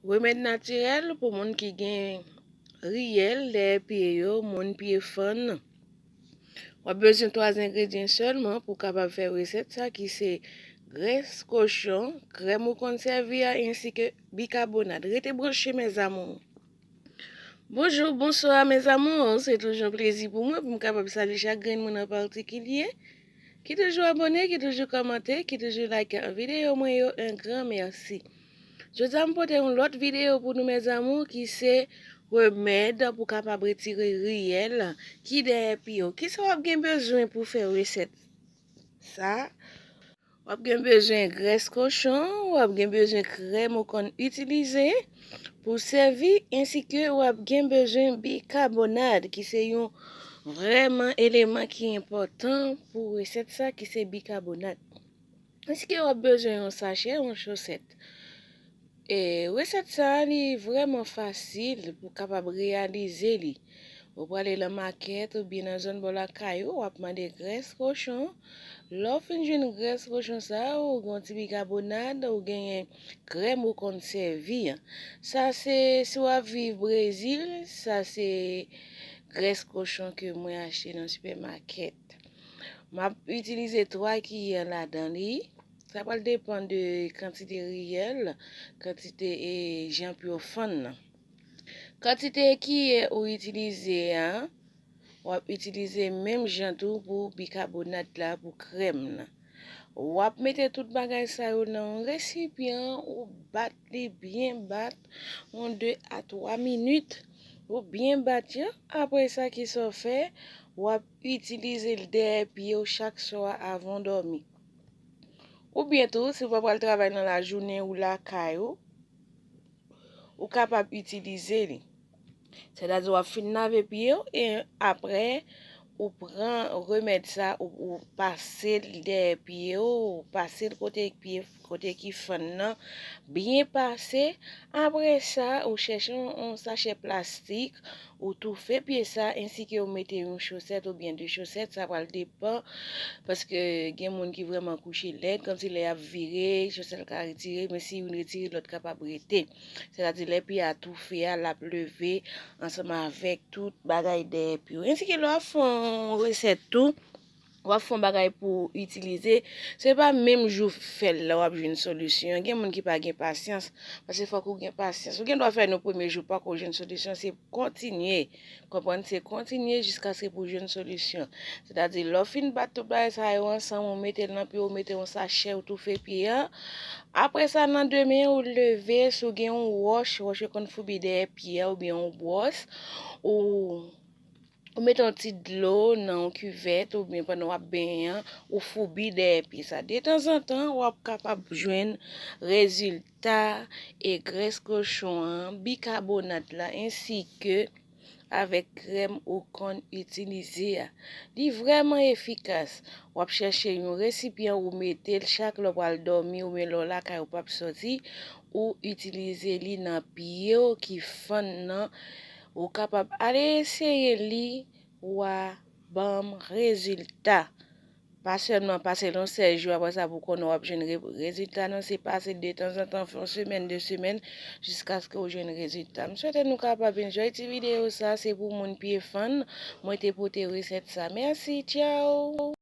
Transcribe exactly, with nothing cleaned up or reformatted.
Remèd natirèl pou moun ki gen riyèl dèyè pye yo, moun pye fann. W ap bezwen twa engredyan sèlman pou w kapab fè resèt sa, ki se grès kochon, krèm ou konn sèvi a, ensi ke bikabonad. Rete branche, mes amours. Bonjou, bonswa, mes amours. Se toujou yon plezi pou mwen pou m kapab salye chak grenn moun an patikilye ki toujou abòne, ki toujou kòmante, ki toujou like videyo mwen yo. Un grand merci. Jodi a, m pote yon lòt videyo pou nou, mes amours, ki se remèd pou kapab retire riyèl ki dèyè pye w. Kisa w ap gen bezwen pou fè resèt sa? W ap gen bezwen grès kochon, w ap gen bezwen krèm ou konn itilize pou sèvi, ensi ke w ap gen bezwen bikabonad, ki se yon vrèman eleman ki enpòtan pou resèt sa, ki se bikabonad. Ensi ke w ap bezwen yon sachè, yon chosèt. E resèt sa a, li vrèman fasil pou w kapab reyalize li. Ou prale nan makèt oubyen nan zòn bò lakay ou, w ap mande grès kochon. Lè w fin jwenn grès kochon sa a, ou gen yon ti bikabonad, ou genyen krèm ou konn sèvi a. Sa se, si w ap viv Brezil, sa se grès kochon ke mwen achte nan sipèmakèt. M ap itilize twa kiyè ladan li. Sa pral depann de kantite riyèl, kantite, e, jan pou yo fann nan. Kantite kiyè ou itilize a, w ap itilize menm jan tou pou bikabonad la, pou krèm nan. W ap mete tout bagay sa yo nan yon resipyan, ou bat li byen bat, yon de a twa minit, ou byen bat yo. Apre sa, kisa w fè? W ap itilize l dèyè pye w chak swa avan w dòmi. Oubyen tou, si w pa pral travay nan lajounen ou lakay ou, ou kapab itilize li. Sètadi w ap fin lave pye w e apre ou pran remèd sa, ou, ou pase l dèyè pye w, ou pase l kote pye, kote ki fann nan, byen pase. Apre sa, ou chèche yon, yon sachè plastik, ou toufe pye sa, ensi ke ou mete yon chosèt oubyen de chosèt, sa pral depann, paske gen moun ki vrèman kouche lèd, kòmsi lè y ap vire, chosèt ka retire, men si youn retire, lòt kapab rete. Sètadi lè pye a toufe a, l ap leve ansanm avèk tout bagay dèyè pye w. Ensi ke lè w ap fè yon resèt tou, w ap fè yon bagay pou w itilize, se pa menm jou fè l la w ap jwenn solisyon. Gen moun ki pa gen pasyans, paske fòk ou gen pasyans. Ou gen dwa fè l yon premye jou, pako jwenn solisyon, se kontinye. Konprann, se kontinye jiskaske pou jwenn solisyon. Sètadi, lè w fin bat tout bagay sa yo ansanm, ou mete l nan pye, ou mete yon sachè, ou toufe pye a. Apre sa, nan demen, ou leve, si w gen yon wòch, wòch yo konn foubi dèyè pye a, oubyen yon bwòs, ou, ou mete yon ti dlo nan yon kivèt, oubyen pandan w ap benyen an, ou foubi dèyè pye sa. Detanzantan, w ap kapab jwenn rezilta e grès kochon an, bikabonat la, ensi ke avèk krèm ou konn itilize a. Li vrèman efikas. W ap chèche yon resipyan, ou mete l chak lè w pral dòmi oubyen lè w lakay ou p ap sòti, ou itilize li nan pye w ki fann nan. Ou kapab ale eseye li, w a ban m rezilta. Pa sèlman pase l yon sèl jou, apre sa pou konnen w ap jwenn re-, rezilta, non, se pase detanzantan, fè yon semèn, de semèn, jiskaske w jwenn rezilta. M swete nou kapab enjoy ti videyo sa, se pou moun pye fann. Mwen te pote resèt sa. Mèsi, tchaw!